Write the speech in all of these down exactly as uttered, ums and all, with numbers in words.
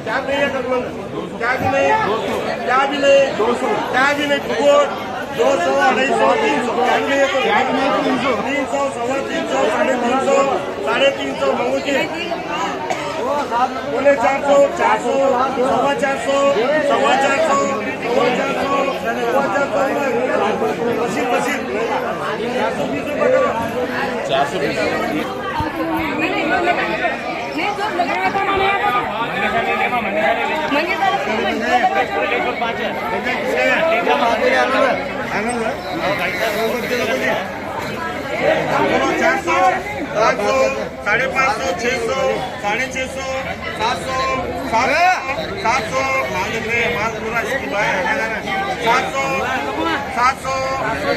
کیا بھی نہیں، کیا بھی نہیں، کیا بھی نہیں، کیا بھی نہیں، فکوٹ۔ دو سو، اڑھائی سو، تین سو، کیا بھی نہیں، تین سو، سوا تین سو، ساڑھے تین سو، ساڑھے تین سو، منگو جی۔ پونے چار سو، چار سو، سوا چار سو، سوا چار سو، سوا چار سو، سوا چار سو، بشیر، بشیر۔ چار سو بیس۔ چار سو، پانچ سو، ساڑھے پانچ سو، چھ سو، ساڑھے چھ سو، سات سو، سات سو، سات سو، مال دیکھ رہے ہیں، مال پورا اس کی بھائی ہے نا، سات سو، سات سو،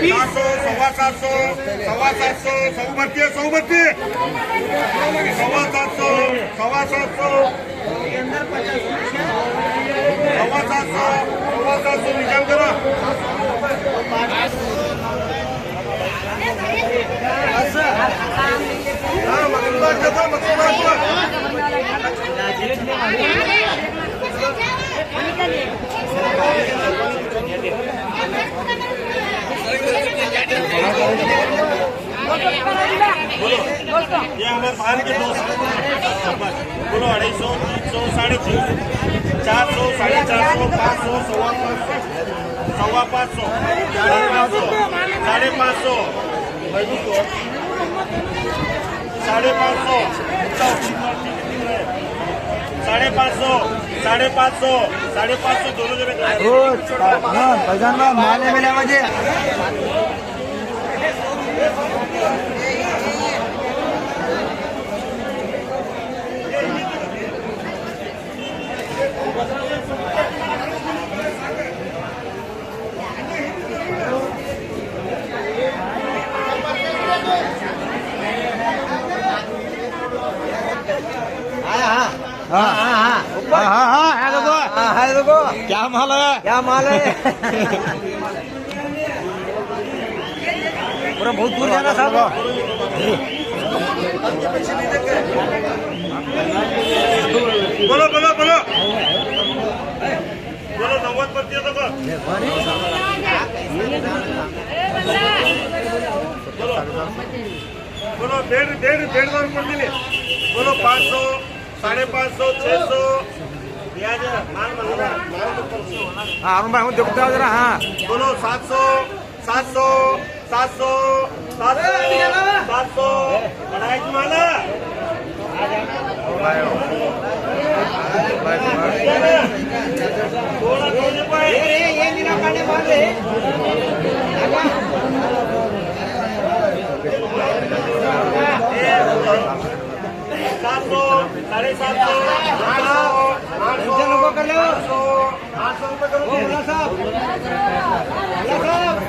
سات سو، سوا سات سو، سوا سات سو، سو بھرتی ہے، سو بھرتی ہے، سوا سات سو، سوا سات سو، سوا سات سو، سوا سات سو نکال کرو۔ یہ ہمارے باہر کے دوست۔ بولو، اڑھائی سو، تین سو، ساڑھے تین سو، چار سو، ساڑھے چار سو، پانچ سو، سوا پانچ سو، سوا پانچ سو، ساڑھے پانچ سو، ساڑھے پانچ سو، ساڑھے پانچ سو، ساڑھے پانچ سو، ساڑھے پانچ سو، ساڑھے پانچ سو، دونوں جنے۔ ہاں، بھائی جان، مال ہے، ملے مجھے۔ ہاں، ہاں، ہاں۔ ہاں، ہاں، ہاں، ہاں، ہے دیکھو۔ ہاں، ہے دیکھو۔ کیا مال ہے؟ کیا مال ہے؟ پورا بہت دور جانا صاحب۔ بولو، بولو، بولو۔ بولو، نوّد پر دیا تھا۔ بولو، بولو، ڈیڑھ، ڈیڑھ، ڈیڑھ سو روپے دینے۔ بولو، پانچ سو، ساڑھے پانچ سو، چھ سو۔ مال منگا، مال تو کم سے ہونا۔ ہاں، ارون بھائی، ہوں دیکھتا ہوں ذرا، ہاں۔ بولو، سات سو، سات سو، سات سو، سات سو، سات سو، بڑا ہے تمہارا۔ تھوڑا تھوڑے پائے۔ سات سو، ساڑھے سات سو، آٹھ سو، آٹھ سو، آٹھ سو، آٹھ سو روپے کرو۔ اللہ صاحب، اللہ صاحب۔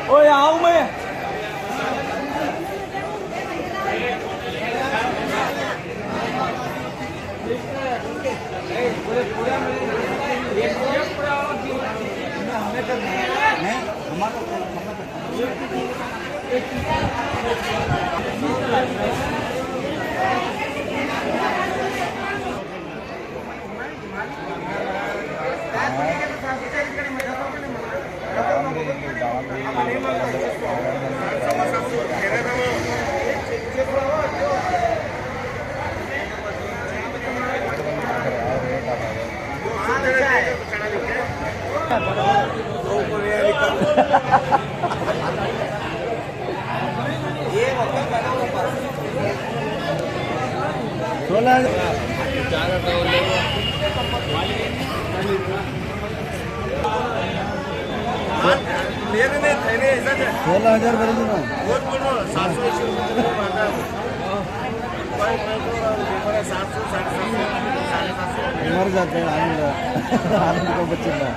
اوے، آؤں میں۔ سولہ ہزار۔ سولہ ہزار بولے تو نا۔ مر جاتے ہیں آنند، آنند کو بچے نا۔